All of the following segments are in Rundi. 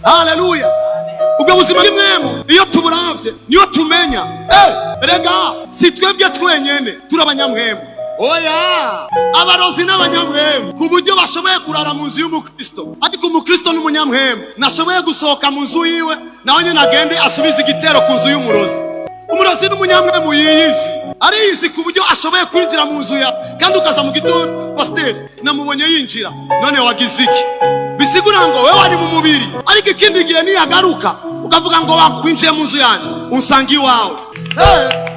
Haleluya. Ubwo buzima bw'impwemu iyo tuburavye niyo tumenya, rega si twebwe twenyene turi abanyamwemu. Oya, abarozi n'abanyamwemu ku buryo bashoboye kurara mu nzu y'umukristo, ariko umukristo n'umunyamwemu nashoboye gusohoka mu nzu yiwe, nawe nyene agende asubize igitero ku nzu y'umurozi. Umurozi n'umunyamwemu yiyizi, ariyizi ku buryo ashoboye kwinjira mu nzu yawe, kandi ukaza mu gitondo, pasiteri namubonye yinjira, none wagize iki? Bisigura ngo wewe wari mu mubiri, ariko ikindi gihe niyagaruka ukavuga ngo winjiye mu nzu yanjye unsanga iwawe.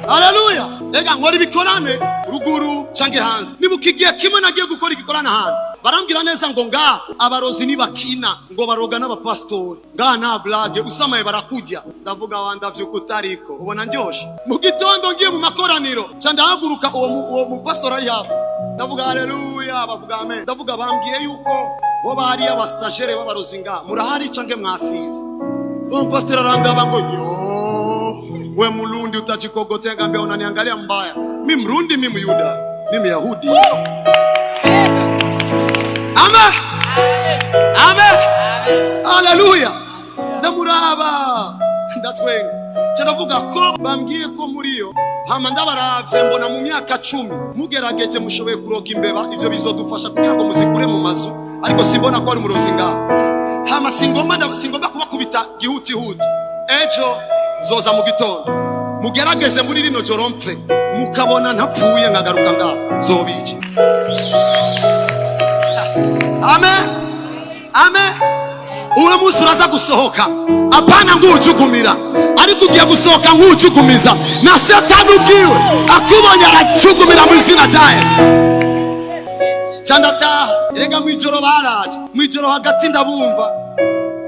Haleluya. Rega nkora ibikorane ruguru canke hanze. Nibuka igihe kimwe nagiye gukora igikorane ahantu, barambwira neza ngo nga abarozi nibakina, ngo baroga n'abapasitori, nga nta blague, usamaye barakujya. Ndavuga wandavyuka utariko ubona ndyoshe. Mu gitondo ngiye mu makoraniro, ca ndahaguruka, uwo mupasitori ari hafi, ndavuga haleluya, bavuga amen. Ndavuga bambwiye yuko bo bari abastagere b'abarozi, nga murahari canke mwasivye? Uwo mupasitori arandaba ngo yo, we Mrundi utajikogotea, mbea unaniangalia mbaya. Mi Mrundi, mi Myuda, mi Myahudi. Amen. Amen. Haleluya. Ndamuraba ndatwenga, nca ndavuga ko bambwiye ko muri yo, hama ndabaravye mbona mu myaka 10 mugerageje mushoboye kuroga imbeba, ivyo bizodufasha kugira ngo muzikure mu mazu, ariko simbona ko ari umurozi ngaho. Hama singomba kubakubita gihutihuti. Ejo zoza mu gitondo mugerageze muri rino joro mpfe, mukabona ntapfuye nkagaruka ngaho zobica. Amen, amen. Uwo munsi uraza gusohoka apana nguwucugumira, ariko ugiye gusohoka nk'uwucugumiza, na Satani ubwiwe akubonye aracugumira mu izina rya Yesu. Ca ndataha. Erega mw'ijoro baraje, mw'ijoro hagati ndabumva,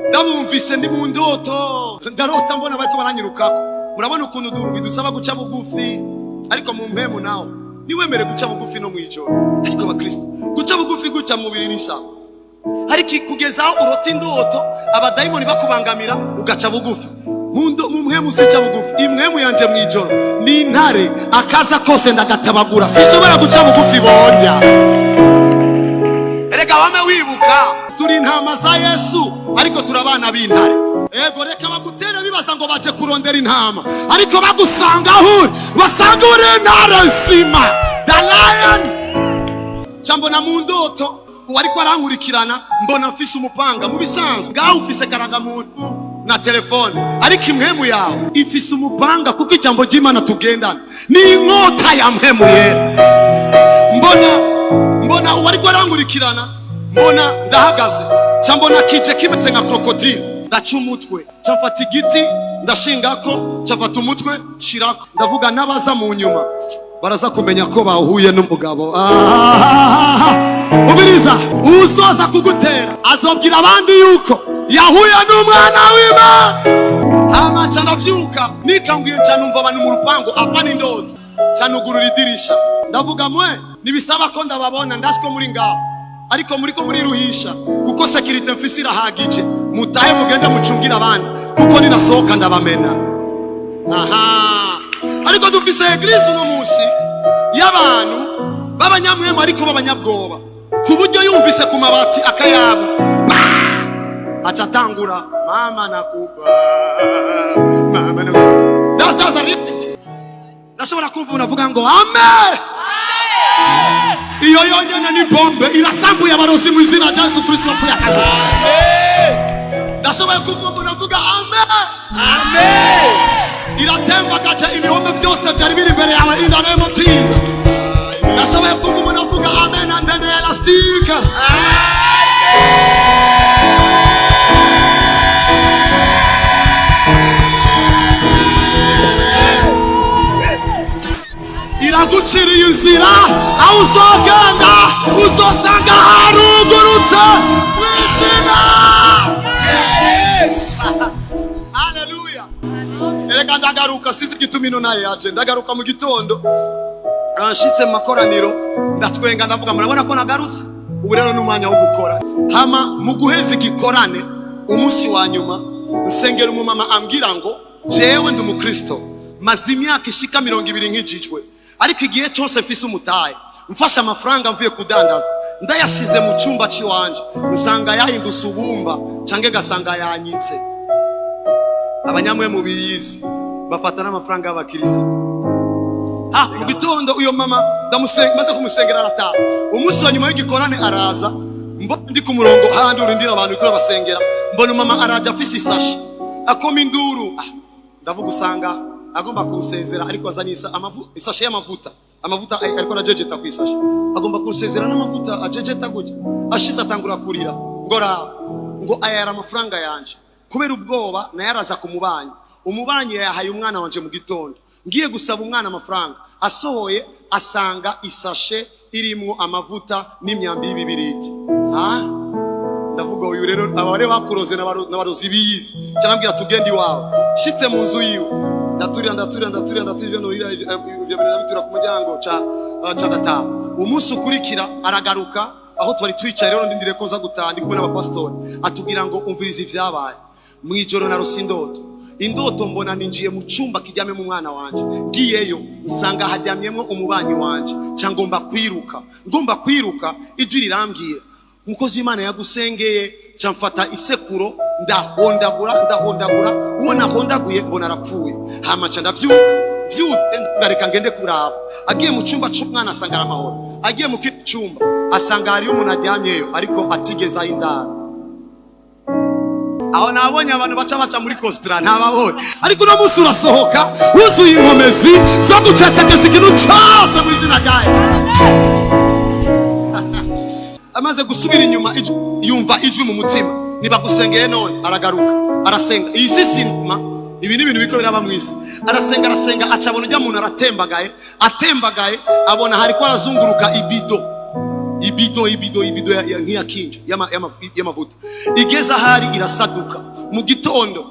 ndabumvise ndi mu ndoto, ndarota mbona bariko baranyirukako. Murabona ukuntu bidusaba guca bugufi, ariko mu mpemu nawe niwemere guca bugufi no mw'ijoro. Ariko abakristo guca bugufi guca mu mubiri ni sawa, ariko kugeza aho urota indoto abadayimoni bakubangamira ugaca bugufi mu mpemu, sica bugufi. Impwemu yanje mw'ijoro ni intare, akaza kose ndagatabagura, sinshobora guca bugufi bonjya. Erega wame wibuka turi intama za Yesu, ariko turi abana b'intare. Ego, reka bagutere bibaza ngo baje kurondera intama, ariko bagusanga aho uri basanga uri intare nzima, the lion. Ca mbona mu ndoto uwariko arankurikirana, mbona mfise umupanga. Mu bisanzwe ngaho ufise karangamuntu na telefone, ariko impwemu yawe ifise umupanga, kuko ijambo ry'Imana tugendana ni inkota ya mpwemu yera. Mbona uwariko arankurikirana, mbona ndahagaze, ca mbona kije kimeze nka crocodile, ndaca umutwe, ca mfata igiti ndashingako, ca mfata umutwe shirako, ndavuga n'abaza mu nyuma baraza kumenya ko bahuye n'umugabo. Ah, umviriza, uzoza kugutera azobwira abandi yuko yahuye n'umwana w'Imana. Hama ca ndavyuka nikanguye, nca numva abantu mu rupangu, apana indoto. Ca nugurura idirisha, ndavuga mwe nibisaba ko ndababona, ndazi ko muri ngaho, ariko muriko muriruhisha kuko sécurité mfise irahagije. Mutahe mugende mucungire abandi, kuko ninasohoka ndabamena. Aha, ariko dufise église uno munsi y'abantu b'abanyamwemu ariko b'abanyabwoba, ku buryo yumvise ku mabati akayabo aca atangura mama nakuba, mama nakuba. That's a repeat. Ndashobora kumva umuntu avuga ngo amen. Iyo yonyene ni bombe irasambuye abarozi mu izina rya Yesu Kristo wapfuye akazi. Ndashoboye kumva umuntu avuga amen. Amen. Iratembagaje ibihome byose byari biri imbere yawe in the name of Jesus. Ndashoboye kumva umuntu avuga amen and then elastic. Iraguciriye inzira, aho uzogenda uzosanga harugurutse mu izina. Yes. Haleluya. Erega ndagaruka, sinzi igituma ino nayo yaje. Ndagaruka mu gitondo, nshitse mu makoraniro ndatwenga, ndavuga murabona ko nagarutse, ubu rero ni umwanya wo gukora. Hama mu guheza igikorane umunsi wa nyuma, nsengera umumama ambwira ngo jewe ndi umukristo, maze imyaka ishika 20 nkijijwe, ariko igihe cyose mfise umutahe mfashe amafaranga mvuye kudandaza. Ndayashize mu cyumba c'iwanje, nsanga yahindutse ubumba canke gasanga yanyitse. Abanyamwemu biyizi bafata n'amafaranga y'abakirisitu. Ah, mu gitondo uyo mama ndamusenga, maze kumusengera arataha. Umunsi wa nyuma w'igikorane araza, mbona ndi ku murongo handi urindira abantu kuri abasengera, mbona mama araje afise isashi, akoma induru. Ah, ndavuga usanga agomba kumusezera, ariko azanye isashe y'amavuta, amavuta ariko arajejeta ku isashi, agomba kumusezera n'amavuta ajejeta gutya. Ashize atangura kurira ngo raba, ngo aya yari amafaranga yanje, kubera ubwoba nayo araza ku mubanyi, umubanyi yayahaye umwana wanje. Mu gitondo ngiye gusaba umwana amafaranga, asohoye asanga isashe irimwo amavuta n'imyambi y'ibibiriti. Ha, ndavuga uyu rero abare bakuroze n'abarozi biyizi. Cyarambwira tugende iwawe. Shitse mu nzu yiwe, ndaturira, ndaturira, ndaturira, ndaturira ibyo nurira, ibyo bintu ndabitura ku muryango, ca ndataha. Umunsi ukurikira aragaruka aho twari twicaye rero, ndindiriye ko nza gutaha, ndi kumwe n'abapasitori, atubwira ngo umvirize ibyabaye mu ijoro. Narose indoto, indoto mbona ninjiye mu cyumba kiryamyemo umwana wanje, ngiyeyo nsanga haryamyemo umubanyi wanje, cyangwa ngomba kwiruka, ngomba kwiruka, ijwi rirambwira umukozi w'Imana yagusengeye. Ca mfata isekuro, ndahondagura, ndahondagura uwo nahondaguye, mbona arapfuye. Hama ca ndavyuka, vyutse ngareka ngende kuraba. Agiye mu cyumba c'umwana asanga ari amahoro, agiye mu kindi cyumba asanga hariyo umuntu aryamyeyo, ariko atigeze aho indaro. Aho nabonye abantu baca muri kositara, ntababonye, ariko uno munsi urasohoka wuzuye inkomezi zo gucecekesha ikintu cyose mu izina rya Yesu. Amaze gusubira inyuma, yumva ijwi mu mutima, nibagusengeye none. Aragaruka, arasenga. Iyi si sinema, ibi ni ibintu biko biraba mu isi. Arasenga, arasenga, aca abona ujya muntu aratembagaye, atembagaye abona hariko arazunguruka ibido, ibido, ibido, ibido nk'iya kinjo y'amavuta, igeze ahari irasaduka. Mu gitondo,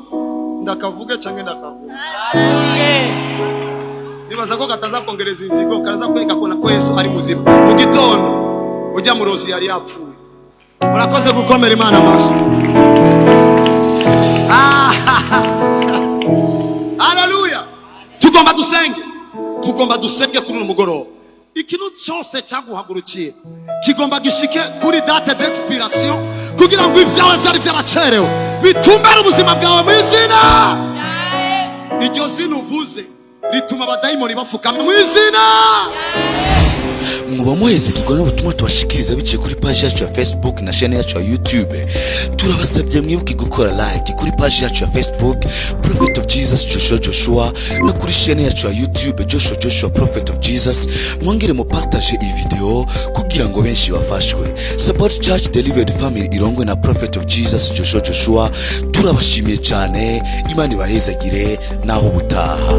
ndakavuge canke ndakavuga, nibaza ko kataza kongereza inzigo, karaza kwereka ko nako Yesu ari muzima. Mu gitondo ujya murozi yari yapfuye. Murakoze gukomera Imana amashyi. Ah, haleluya! Tugomba dusenge, tugomba dusenge kuri uyu mugoroba. Ikintu cyose cyaguhagurukiye kigomba gishike kuri date d'expiration, kugira ngo ibyawe byari byaracerewe bitumbere ubuzima bwawe mu izina. Iryo zina uvuze rituma abadayimoni bafukama mu izina. Muba muhezekirwa n'ubutumwa tubashikiriza biciye kuri paji yacu ya Facebook na chaîne yacu ya YouTube. Turabasabye mwibuke gukora like kuri paji yacu ya Facebook, Prophet of Jesus Joshua Joshua, no kuri chaîne yacu ya YouTube, Joshua Joshua Prophet of Jesus. Mwongere mupartage iyi video kugira ngo benshi bafashwe. Support Church Delivered Family irongwe na Prophet of Jesus Joshua Joshua. Turabashimiye cyane, Imana ibahezagire. Naho ubutaha.